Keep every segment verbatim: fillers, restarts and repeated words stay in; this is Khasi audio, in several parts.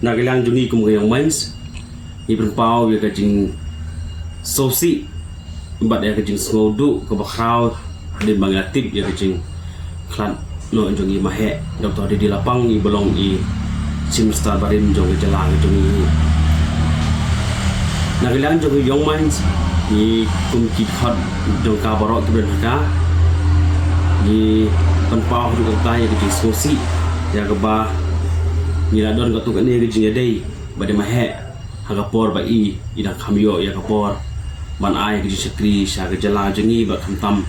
Na ka liang jong ngi kum ka Young Minds, ngi pynpaw ïa ka jingsngewsih bad ïa ka jingsngewduh kaba khraw hadien ba ngi la tip ïa ka jingkhlad noh jong i Maheh Doctor D D Lapang, i ba long i Chief Minister barim jong ka jylla ka jong ngi. Na ka liang jong ka Young Minds, ngi kum ki dkhot jong ka baroh kiba don ha ka, ngi pynpaw haduh katta ïa ka jingsngewsih ïa kaba ngi la don katto katne ka jingïadei bad i Maheh ha ka por ba i, i dang kham ïoh ïa ka por ban ai ka jingshakri sha ka jylla jong ngi bad khamtam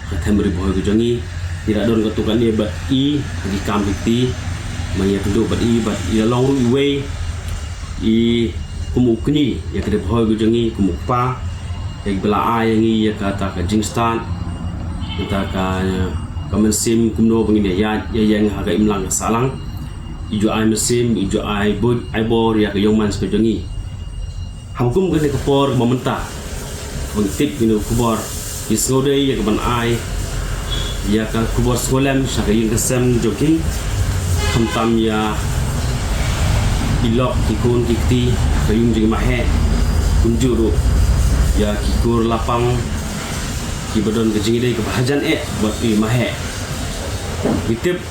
ka them Ri Bhoi ka jong ngi. Ngi la don katto katne bad i ha ki kam ki kti, ba ngi ïakynduh bad i, bad i la long ruh iwei i kum u kñi ïa ka Ri Bhoi ka jong ngi, kum u kpa ïa kiba la ai ïa ngi ïa kata ka jingstad, kata ka, ka mynsiem kumno ba ngin ïa ïaid ïa ïeng ha ka imlang ka sahlang. I ju ai mynsiem, i ju ai buit ai bor ïa ka Young Minds ka jong ngi. Ha kum kane ka por ba mynta, ba ngi tip kane ka khubor, ngi sngewdei ïa ka ban ai ïa ka khubor sngewlem sha ka ïing ka sem jong ki, khamtam ïa i lok, ki khun ki kti ka ïing jong i Maheh, kumjuh ruh ïa ki kur Lapang kiba don ka jingïadei kaba hajan eh bad i Maheh. Ngi tip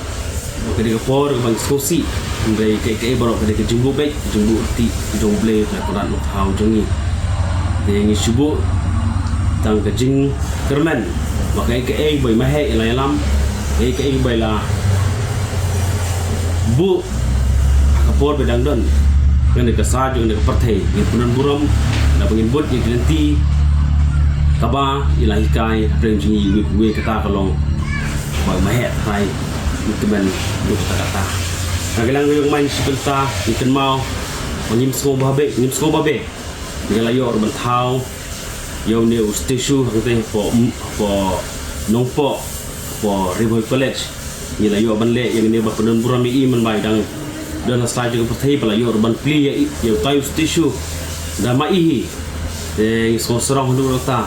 ba ka dei ka por kaba ngi sngewsih, hynrei kaei kaei baroh ka dei ka jingbuh beit, ka jingbuh tieng jong U Blei, U Trai Kynrad Nongthaw jong ngi. Te ngi shu buh tang ka jingkyrmen ba kaei kaei ba i Maheh i la ïalam, kaei kaei ba i la buh ha ka por ba dang don, kane ka sha jong kane ka pyrthei, ngin pyndon burom da ba ngin bud ïa ki lynti kaba i la hikai hapdeng jong ngi. Iwei pa iwei kata ka long ba i Maheh trai ngi kmen ïa kata kata. Na ka liang ka Young Minds shi bynta ngi kynmaw ba ngim sngewbha beh, ngim sngewbha beh. Ngi la ïoh ruh ban thaw ïa une u statue hangtei hapoh, hapoh Nongpoh, hapoh Ri Bhoi College. Ngi la ïoh ban leh ïa kane ba pyndon burom ïa i, mynba i dang don ha sla jong ka pyrthei, ba la ïoh ruh ban plie ïa i, ïa utai u statue da ma i hi. Te ngi sngewsarong haduh katta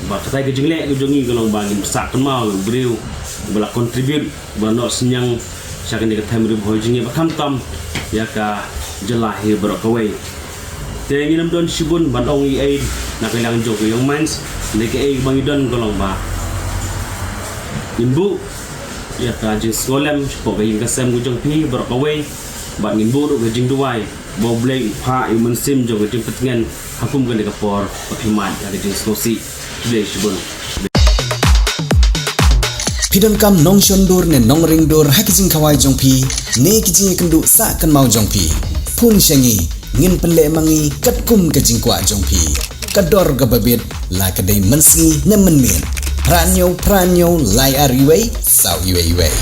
ba katai ka jingleh ka jong ngi ka long ba ngin sah kynmaw ïa u briew ba la contribute, ba la noh synñiang sha kane ka them Ri Bhoi jong ngi bad khamtam ïa ka jylla hi baroh kawei. Te ngim don shibun ban ong ei ei na ka liang jong ka Young Minds, hynrei kaei ba ngi don ka long ba ngin buh ïa ka jingsngewlem shapoh ka ïing ka sem ka jong phi baroh kawei, bad ngin buh ruh ka jingduwai ba U Blei un phah ïa u mynsiem jong ka jingpyntngen ha kum kane ka por ba phi mad ïa ka jingsngewsih. Khublei shibun. Phi donkam nongshon dur ne nongring dur ha ki jingkhawai jong phi ne ki jingïakynduh sah kynmaw jong phi? Phone sha ngi, ngin pynleh ma ngi katkum ka jingkwah jong phi. Ka dor kaba bit, la ka dei mynsngi ne mynmiet. Phra hynñiew phra hynñiew lai ar iwei saw iwei iwei.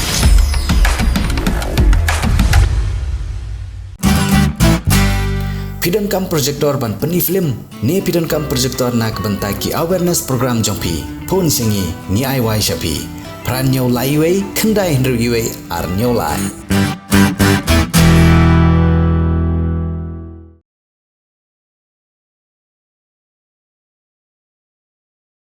Phi donkam projector ban pyni film ne phi donkam projector na ka bynta ki awareness program jong phi? Phone sha ngi, ngi ai wai sha phi. Phra hynñiew lai iwei khyndai hynriew iwei ar hynñiew lai.